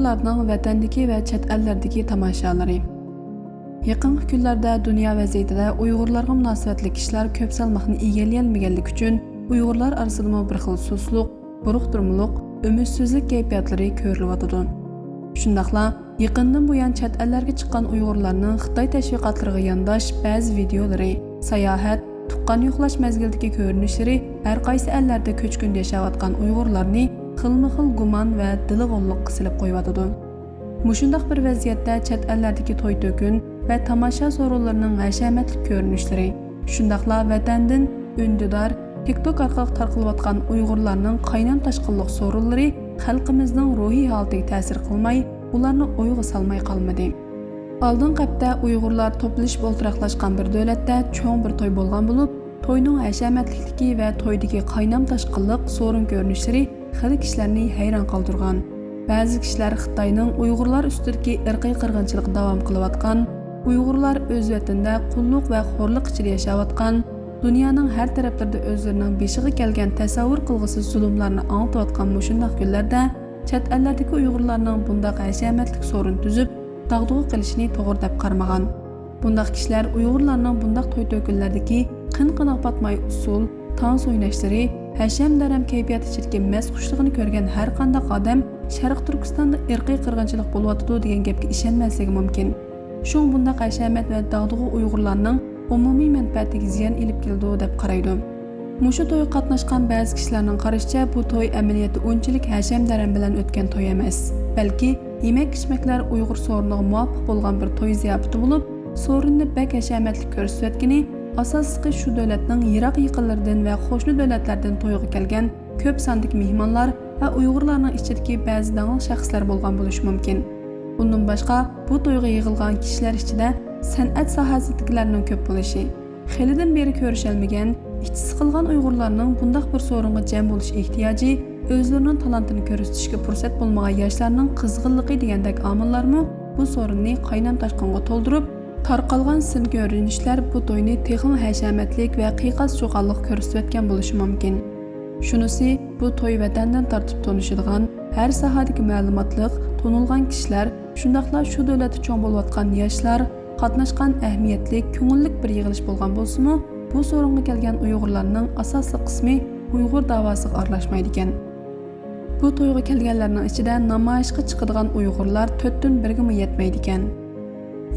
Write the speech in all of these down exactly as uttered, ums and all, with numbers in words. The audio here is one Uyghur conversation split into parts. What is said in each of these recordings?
ئۇيغۇرلارنىڭ ۋەتەندىكى ۋە چەت ئەللەردىكى تاماشالىرى. يېقىنقى كۈنلەردە دۇنيا ۋەزىيىتىدە ئۇيغۇرلارغا مۇناسىۋەتلىك ئىشلار كۆپ سالماقنى ئىگىلىيەلمىگەنلىكى ئۈچۈن، ئۇيغۇرلار ئارىسىدىمۇ بىر خىل سۇسلۇق، بۇرۇقتۇرمىلىق، ئۈمىدسىزلىك كەيپىياتلىرى كۆرۈلۈۋاتىدۇ. شۇنداقلا يېقىندىن بۇيان چەت ئەللەرگە چىققان ئۇيغۇرلارنىڭ خىتاي تەشۋىقاتلىرىغا يانداش بەزى ۋىدىيولىرى، ساياھەت، تۇغقان يوقلاش مەزگىلىدىكى كۆرۈنۈشلىرى ھەر قايسى ئەللەردە كۆچ-كۆچۈن ياشاۋاتقان ئۇيغۇرلارنى خىلمۇ خىل گۇمان ۋە دىلغۇللۇققا سېلىپ قويۇۋاتىدۇ. مۇشۇنداق بىر ۋەزىيەتتە چەت ئەللەردىكى توي-تۆكۈن ۋە تاماشا سورۇنلىرىنىڭ ھەشەمەتلىك كۆرۈنۈشلىرى، شۇنداقلا ۋەتەندىن ئۈندىدار، تىك توك ئارقىلىق تارقىلىۋاتقان ئۇيغۇرلارنىڭ قاينام-تاشقىنلىق سورۇنلىرى خەلقىمىزنىڭ روھىي ھالىتىگە تەسىر قىلماي، ئۇلارنى ئويغا سالماي قالمىدى. ئالدىنقى ھەپتە ئۇيغۇرلار توپلىشىپ ئولتۇراقلاشقان بىر دۆلەتتە چوڭ بىر توي بولغان بولۇپ، توينىڭ ھەشەمەتلىكلىكى ۋە تويدىكى قاينام-تاشقىنلىق سورۇن كۆرۈنۈشلىرى خېلى كىشىلەرنى ھەيران قالدۇرغان. بەزى كىشىلەر خىتاينىڭ ئۇيغۇرلار ئۈستىدىكى ئىرقىي قىرغىنچىلىقى داۋام قىلىۋاتقان، ئۇيغۇرلار ئۆز ۋەتىنىدە قۇللۇق ۋە خورلۇق ئىچىدە ياشاۋاتقان، دۇنيانىڭ ھەر تەرەپلىرىدە ئۆزلىرىنىڭ بېشىغا كەلگەن تەسەۋۋۇر قىلغۇسىز زۇلۇملارنى ئاڭلىتىۋاتقان مۇشۇنداق كۈنلەردە، چەت ئەللەردىكى ئۇيغۇرلارنىڭ بۇنداق ھەشەمەتلىك سورۇن تۈزۈپ، داغدۇغا قىلىشىنى توغرا دەپ قارىمىغان. بۇنداق كىشىلەر ئۇيغۇرلارنىڭ بۇنداق توي-تۆكۈنلەردىكى قىن-قىنىغا پاتماي ئۇسسۇل، تانس ئويناشلىرى، ھەشەم-دەرەم كەيپىياتى ئىچىدىكى مەستخۇشلۇقىنى كۆرگەن ھەر قانداق ئادەم شەرقىي تۈركىستاندا ئىرقىي قىرغىنچىلىق بولۇۋاتىدۇ دېگەن گەپكە ئىشەنمەسلىكى مۇمكىن. شۇڭا بۇنداق ھەشەمەت ۋە داغدۇغا ئۇيغۇرلارنىڭ ئومۇمىي مەنپەئەتىگە زىيان ئېلىپ كېلىدۇ دەپ قارايدۇ. مۇشۇ تويغا قاتناشقان بەزى كىشىلەرنىڭ قارىشىچە، بۇ توي ئەمەلىيەتتە ئۇنچىلىك ھەشەم-دەرەم بىلەن ئۆتكەن توي ئەمەس، بەلكى يېمەك-ئىچمەكلەر ئۇيغۇر سورۇنىغا مۇۋاپىق بولغان بىر توي زىياپىتى بولۇپ، سورۇننى بەك ھەشەمەتلىك كۆرسىتىۋەتكىنى، ئاساسلىقى شۇ دۆلەتنىڭ يىراق يېقىنلىرىدىن ۋە قوشنا دۆلەتلەردىن تويغا كەلگەن كۆپ ساندىكى مېھمانلار ۋە ئۇيغۇرلارنىڭ ئىچىدىكى بەزى داڭلىق شەخسلەر بولغان بولۇشى مۇمكىن. ئۇندىن باشقا، بۇ تويغا يىغىلغان كىشىلەر ئىچىدە سەنئەت ساھەسىدىكىلەرنىڭ كۆپ بولۇشى، خېلىدىن بېرى كۆرۈشەلمىگەن، ئىچى سىقىلغان ئۇيغۇرلارنىڭ بۇنداق بىر سورۇنغا جەم بولۇش ئېھتىياجى، ئۆزلىرىنىڭ تالانتىنى كۆرسىتىشكە پۇرسەت بولمىغان ياشلارنىڭ قىزغىنلىقى دېگەندەك ئامىللارمۇ بۇ سورۇننى قاينام-تاشقىنغا تولدۇرۇپ، تارقالغان سىن كۆرۈنۈشلەر بۇ توينى تېخىمۇ ھەشەمەتلىك ۋە قىيقاس-چۇقانلىق كۆرسىتىۋەتكەن بولۇشى مۇمكىن. شۇنىسى، بۇ توي ۋەتەندىن تارتىپ تونۇشىدىغان، ھەر ساھەدىكى مەلۇماتلىق، تونۇلغان كىشىلەر، شۇنداقلا شۇ دۆلەتتە چوڭ بولۇۋاتقان ياشلار قاتناشقان ئەھمىيەتلىك، كۆڭۈللۈك بىر يىغىلىش بولغان بولسىمۇ، بۇ سورۇنغا كەلگەن ئۇيغۇرلارنىڭ ئاساسلىق قىسمى ئۇيغۇر داۋاسىغا ئارىلاشمايدىكەن. بۇ تويغا كەلگەنلەرنىڭ ئىچىدە نامايىشقا چىقىدىغان ئۇيغۇرلار تۆتتىن بىرگىمۇ يەتمەيدىكەن.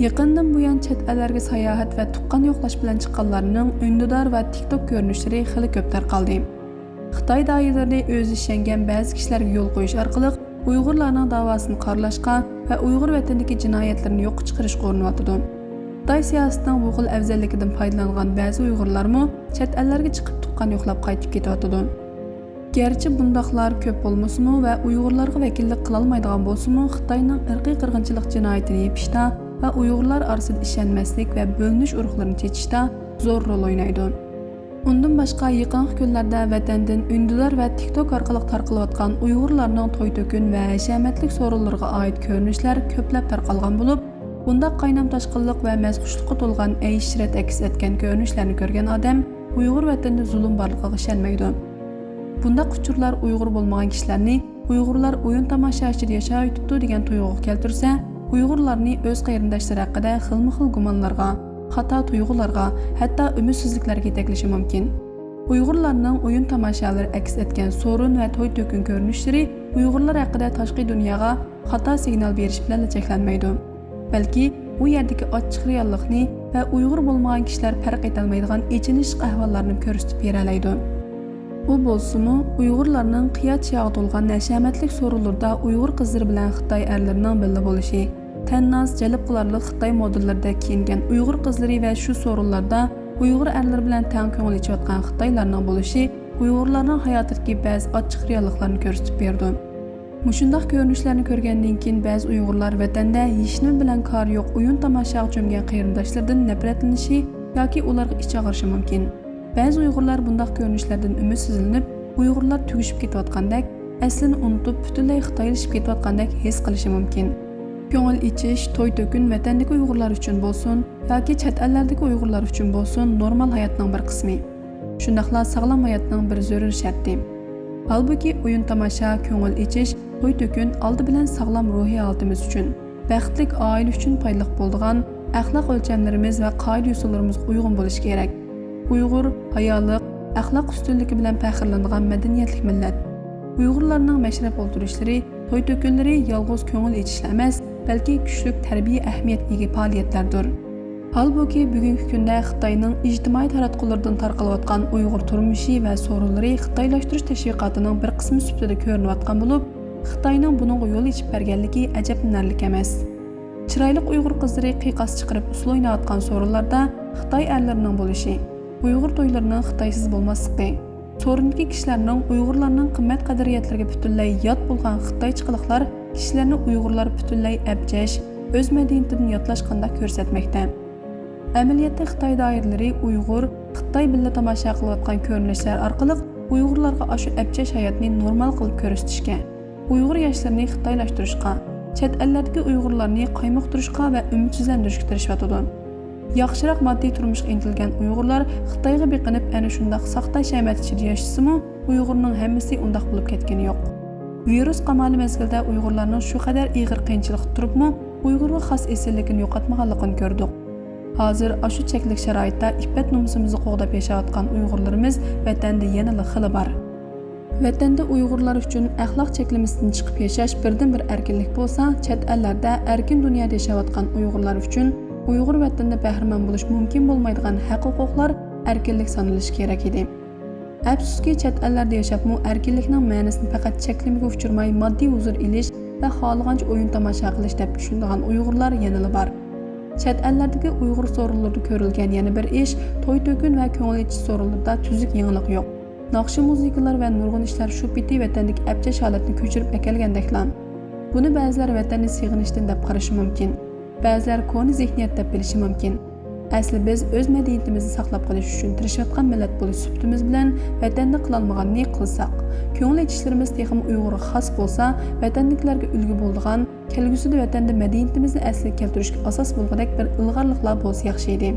يېقىندىن بۇيان چەت ئەللەرگە ساياھەت ۋە تۇغقان يوقلاش بىلەن چىققانلارنىڭ ئۈندىدار ۋە تىك توك كۆرۈنۈشلىرى خېلى كۆپ تارقالدى. خىتاي دائىرىلىرى ئۆزى ئىشەنگەن بەزى كىشىلەرگە يول قويۇش ئارقىلىق ئۇيغۇرلارنىڭ داۋاسىنى قارىلاشقا ۋە ئۇيغۇر ۋەتىنىدىكى جىنايەتلىرىنى يوققا چىقىرىشقا ئۇرۇنۇۋاتىدۇ. خىتاي سىياسىتىنىڭ بۇ خىل ئەۋزەللىكىدىن پايدىلانغان بەزى ئۇيغۇرلارمۇ چەت ئەللەرگە چىقىپ تۇغقان يوقلاپ قايتىپ كېتىۋاتىدۇ. گەرچە بۇنداقلار كۆپ بولمىسىمۇ ۋە ئۇيغۇرلارغا ۋەكىللىك قىلالمايدىغان بولسىمۇ، خىتاينىڭ ئىرقىي قىرغىنچىلىق جىنايىتىنى يېپىشتا ۋە ئۇيغۇرلار ئارىسىدا ئىشەنمەسلىك ۋە بۆلۈنۈش ئۇرۇقلىرىنى چېچىشتا زور رول ئوينايدۇ. ئۇندىن باشقا، يېقىنقى كۈنلەردە ۋەتەندىن ئۈندىدار ۋە تىك توك ئارقىلىق تارقىلىۋاتقان ئۇيغۇرلارنىڭ توي تۆكۈن ۋە ھەشەمەتلىك سورۇنلىرىغا ئائىت كۆرۈنۈشلەر كۆپلەپ تارقالغان بولۇپ، بۇنداق قاينام تاشقىنلىق ۋە مەستخۇشلۇققا تولغان ئەيش-ئىشرەت ئەكس ئەتكەن كۆرۈنۈشلەرنى كۆرگەن ئادەم ئۇيغۇر ۋەتىنىدە زۇلۇم بارلىقىغا ئىشەنمەيدۇ. بۇنداق ئۇچۇرلار ئۇيغۇر بولمىغان كىشىلەرنى ئۇيغۇرلار ئويۇن تاماشا ئىچىدە ياشاۋېتىپتۇ دېگەن تۇيغۇغا كەلتۈرسە، ئۇيغۇرلارنى ئۆز قېرىنداشلىرى ھەققىدە خىلمۇ خىل گۇمانلارغا، خاتا تۇيغۇلارغا، ھەتتا ئۈمىدسىزلىكلەرگە يېتەكلىشى مۇمكىن. ئۇيغۇرلارنىڭ ئويۇن تاماشالىرى ئەكس ئەتكەن سورۇن ۋە توي تۆكۈن كۆرۈنۈشلىرى ئۇيغۇرلار ھەققىدە تاشقى دۇنياغا خاتا سىگنال بېرىش بىلەنلا چەكلەنمەيدۇ، بەلكى ئۇ يەردىكى ئاچچىق رېئاللىقنى ۋە ئۇيغۇر بولمىغان كىشىلەر پەرق ئېتەلمەيدىغان ئېچىنىشلىق ئەھۋاللارنى كۆرسىتىپ بېرەلەيدۇ. ئۇ بولسىمۇ، ئۇيغۇرلارنىڭ قىيا چىياغا تولغان ھەشەمەتلىك سورۇنلىرىدا ئۇيغۇر قىزلىرى بىلەن خىتاي ئەرلىرىنىڭ بىللە بولۇشى، تەنناز، جەلپ قىلارلىق خىتاي مودېللىرىدەك كىيىنگەن ئۇيغۇر قىزلىرى ۋە شۇ سورۇنلاردا ئۇيغۇر ئەرلىرى بىلەن تەڭ كۆڭۈل ئېچىۋاتقان خىتايلارنىڭ بولۇشى ئۇيغۇرلارنىڭ ھاياتىدىكى بەزى ئاچچىق رېئاللىقلارنى كۆرسىتىپ بېرىدۇ. مۇشۇنداق كۆرۈنۈشلەرنى كۆرگەندىن كېيىن، بەزى ئۇيغۇرلار ۋەتەندە ھېچنېمە بىلەن كارى يوق ئويۇن تاماشاغا چۆمگەن قېرىنداشلىرىدىن نەپرەتلىنىشى ياكى ئۇلارغا ئىچ ئاغرىشى مۇمكىن. بەزى ئۇيغۇرلار بۇنداق كۆرۈنۈشلەردىن ئۈمىدسىزلىنىپ، ئۇيغۇرلار تۈگىشىپ كېتىۋاتقاندەك، ئەسلىنى ئۇنتۇپ، پۈتۈنلەي خىتايلىشىپ كېتىۋاتقاندەك ھېس قىلىشى مۇمكىن. كۆڭۈل ئېچىش، توي تۆكۈن ۋەتەندىكى ئۇيغۇرلار ئۈچۈن بولسۇن ياكى چەت ئەللەردىكى ئۇيغۇرلار ئۈچۈن بولسۇن، نورمال ھاياتنىڭ بىر قىسمى. شۇنداقلا ساغلام ھاياتنىڭ بىر زۆرۈر شەرتى. ھالبۇكى، ئويۇن تاماشا، كۆڭۈل ئېچىش توي-تۆكۈن ئالدى بىلەن ساغلام روھىي ھالىتىمىز ئۈچۈن، بەختلىك ئائىلە ئۈچۈن پايدىلىق بولىدىغان ئەخلاق ئۆلچەملىرىمىز ۋە قائىدە-يوسۇنلىرىمىزغا ئۇيغۇن بولۇشى كېرەك. ئۇيغۇر ھايالىق، ئەخلاق ئۈستۈنلۈكى بىلەن پەخىرلىنىدىغان مەدەنىيەتلىك مىللەت. ئۇيغۇرلارنىڭ مەشرەپ ئولتۇرۇشلىرى، توي-تۆكۈنلىرى يالغۇز كۆڭۈل ئېچىشلا ئەمەس، بەلكى كۈچلۈك تەربىيە ئەھمىيەتكە ئىگە پائالىيەتلەردۇر. ھالبۇكى، بۈگۈنكى كۈندە خىتاينىڭ ئىجتىمائىي تاراتقۇلىرىدىن تارقىلىۋاتقان ئۇيغۇر تۇرمۇشى ۋە سورۇنلىرى خىتايلاشتۇرۇش تەشۋىقاتىنىڭ بىر قىسمى سۈپىتىدە كۆرۈنۈۋاتقان بولۇپ، خىتاينىڭ بۇنىڭغا يول ئېچىپ بەرگەنلىكى ئەجەبلىنەرلىك ئەمەس. چىرايلىق ئۇيغۇر قىزلىرى قىيقاس چىقىرىپ ئۇسسۇل ئويناۋاتقان سورۇنلاردا خىتاي ئەرلىرىنىڭ بولۇشى، ئۇيغۇر تويلىرىنىڭ خىتايسىز بولماسلىقى، سورۇندىكى كىشىلەرنىڭ ئۇيغۇرلارنىڭ قىممەت قەدرىيەتلىرىگە پۈتۈنلەي يات بولغان خىتايچىقىلىقلار كىشىلەرنى ئۇيغۇرلار پۈتۈنلەي ئەپچەش، ئۆز مەدەنىيىتىدىن ياتلاشقاندەك كۆرسەتمەكتە. ئەمەلىيەتتە خىتاي دائىرىلىرى ئۇيغۇر، خىتاي بىللە تاماشا قىلىۋاتقان كۆرۈنۈشلەر ئارقىلىق ئۇيغۇرلارغا ئاشۇ ئەپچەش ھاياتنى نورمال قىلىپ كۆرسىتىشكە، ئۇيغۇر ياشلىرىنى خىتايلاشتۇرۇشقا، چەت ئەللەردىكى ئۇيغۇرلارنى قايمۇقتۇرۇشقا ۋە ئۈمىدسىزلەندۈرۈشكە تىرىشىۋاتىدۇ. ياخشىراق ماددىي تۇرمۇشقا ئىنتىلگەن ئۇيغۇرلار خىتايغا بېقىنىپ، ئەنە شۇنداق ساختا شەمەت ئىچىدە ياشىسىمۇ، ئۇيغۇرنىڭ ھەممىسى ئۇنداق بولۇپ كەتكىنى يوق. ۋىرۇس قامالى مەزگىلىدە ئۇيغۇرلارنىڭ شۇ قەدەر ئېغىر قىيىنچىلىقتا تۇرۇپمۇ، ئۇيغۇرغا خاس ئېسىللىكىنى يوقاتمىغانلىقىنى كۆردۇق. ھازىر ئاشۇ چەكلىك شارائىتتا ئىپپەت-نومۇسىمىزنى قوغداپ ياشاۋاتقان ئۇيغۇرلىرىمىز ۋەتەندە يەنىلا خېلى بار. ۋەتەندە ئۇيغۇرلار ئۈچۈن ئەخلاق چەكلىمىسىدىن چىقىپ ياشاش بىردىنبىر ئەركىنلىك بولسا، چەت ئەللەردە ئەركىن دۇنيادا ياشاۋاتقان ئۇيغۇرلار ئۈچۈن ئۇيغۇر ۋەتىنىدە بەھرىمەن بولۇش مۇمكىن بولمايدىغان ھەق-ھوقۇقلار ئەركىنلىك سانىلىشى كېرەك ئىدى. ئەپسۇسكى، چەت ئەللەردە ياشاپمۇ ئەركىنلىكنىڭ مەنىسىنى پەقەت چەكلىمىگە ئۇچرىماي، ماددىي ھۇزۇر ئېلىش ۋە خالىغانچە ئويۇن تاماشا قىلىش دەپ چۈشىنىدىغان ئۇيغۇرلار يەنىلا بار. چەت ئەللەردىكى ئۇيغۇر سورۇنلىرىدا كۆرۈلگەن يەنە بىر ئىش، توي-تۆكۈن ۋە كۆڭۈل ئېچىش سورۇنلىرىدا تۈزۈك يېڭىلىق يوق. ناخشا-مۇزىكىلار ۋە نۇرغۇن ئىشلار شۇ پېتى ۋەتەندىكى ئەپچەش ھالەتنى كۆچۈرۈپ ئەكەلگەندەكلا. بۇنى بەزىلەر ۋەتەننى سېغىنىشتىن دەپ قارىشى مۇمكىن. بەزىلەر كونا زېھنىيەت دەپ بىلىشى مۇمكىن. ئەسلى بىز ئۆز مەدەنىيىتىمىزنى ساقلاپ قېلىش ئۈچۈن تىرىشىۋاتقان مىللەت بولۇش سۈپىتىمىز بىلەن ۋەتەندە قىلالمىغاننى قىلساق، كۆڭۈل ئېچىشلىرىمىز تېخىمۇ ئۇيغۇرغا خاس بولسا، ۋەتەندىكىلەرگە ئۈلگە بولىدىغان، كەلگۈسىدە ۋەتەندە مەدەنىيىتىمىزنى ئەسلىگە كەلتۈرۈشكە ئاساس بولغۇدەك بىر ئىلغارلىقلار بولسا ياخشى ئىدى.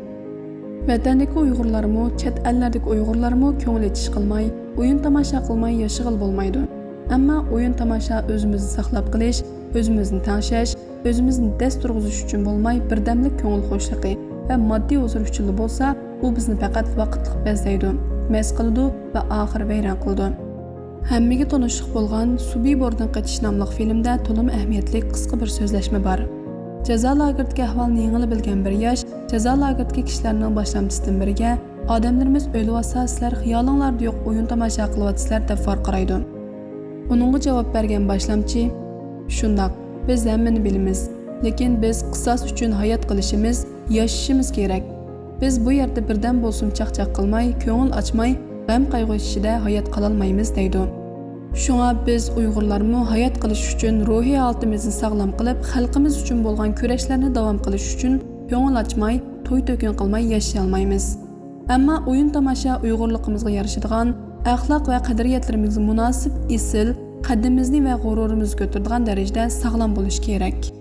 ۋەتەندىكى ئۇيغۇرلارمۇ، چەت ئەللەردىكى ئۇيغۇرلارمۇ كۆڭۈل ئېچىش قىلماي، ئويۇن تاماشا قىلماي ياشىغىلى بولمايدۇ. ئەمما ئويۇن تاماشا ئۆزىمىزنى ساقلاپ قېلىش، ئۆزىمىزنى تەڭشەش، ئۆزىمىزنى دەس تۇرغۇزۇش ئۈچۈن بولماي، بىردەملىك كۆڭۈل خۇشلۇقى ۋە ماددىي ھۇزۇر ئۈچۈنلا بولسا، ئۇ بىزنى پەقەت ۋاقىتلىق بەزلەيدۇ، مەست قىلىدۇ ۋە ئاخىرى ۋەيران قىلىدۇ. ھەممىگە تونۇشلۇق بولغان سۇبىبوردىن قېچىش ناملىق فىلىمدە تولىمۇ ئەھمىيەتلىك قىسقا بىر سۆزلەشمە بار. جازا لاگېرىدىكى ئەھۋالنى يېڭىلا بىلگەن بىر ياش جازا لاگېرىدىكى كىشىلەرنىڭ باشلامچىسىدىن بىرىگە، «ئادەملىرىمىز ئۆلۈۋاتسا، سىلەر خىيالىڭلاردا يوق ئويۇن تاماشا قىلىۋاتىسىلەر» دەپ ۋارقىرايدۇ. ئۇنىڭغا جاۋاب بەرگەن باشلامچى، «شۇنداق، بىز ھەممىنى بىلىمىز، لېكىن بىز قىساس ئۈچۈن ھايات قىلىشىمىز، ياشىشىمىز كېرەك. بىز بۇ يەردە بىردەم بولسىمۇ چاقچاق قىلماي، كۆڭۈل ئاچماي، غەم-قايغۇ ئىچىدە ھايات قالالمايمىز» دەيدۇ. شۇڭا بىز ئۇيغۇرلارمۇ ھايات قېلىش ئۈچۈن روھىي ھالىتىمىزنى ساغلام قىلىپ، خەلقىمىز ئۈچۈن بولغان كۈرەشلەرنى داۋام قىلىش ئۈچۈن كۆڭۈل ئاچماي، توي-تۆكۈن قىلماي ياشىيالمايمىز. ئەمما ئويۇن تاماشا ئۇيغۇرلۇقىمىزغا يارىشىدىغان، ئەخلاق ۋە قەدرىيەتلىرىمىزگە مۇناسىپ، ئېسىل، قەددىمىزنى ۋە غۇرۇرىمىزنى كۆتۈرىدىغان دەرىجىدە ساغلام بولۇشى كېرەك.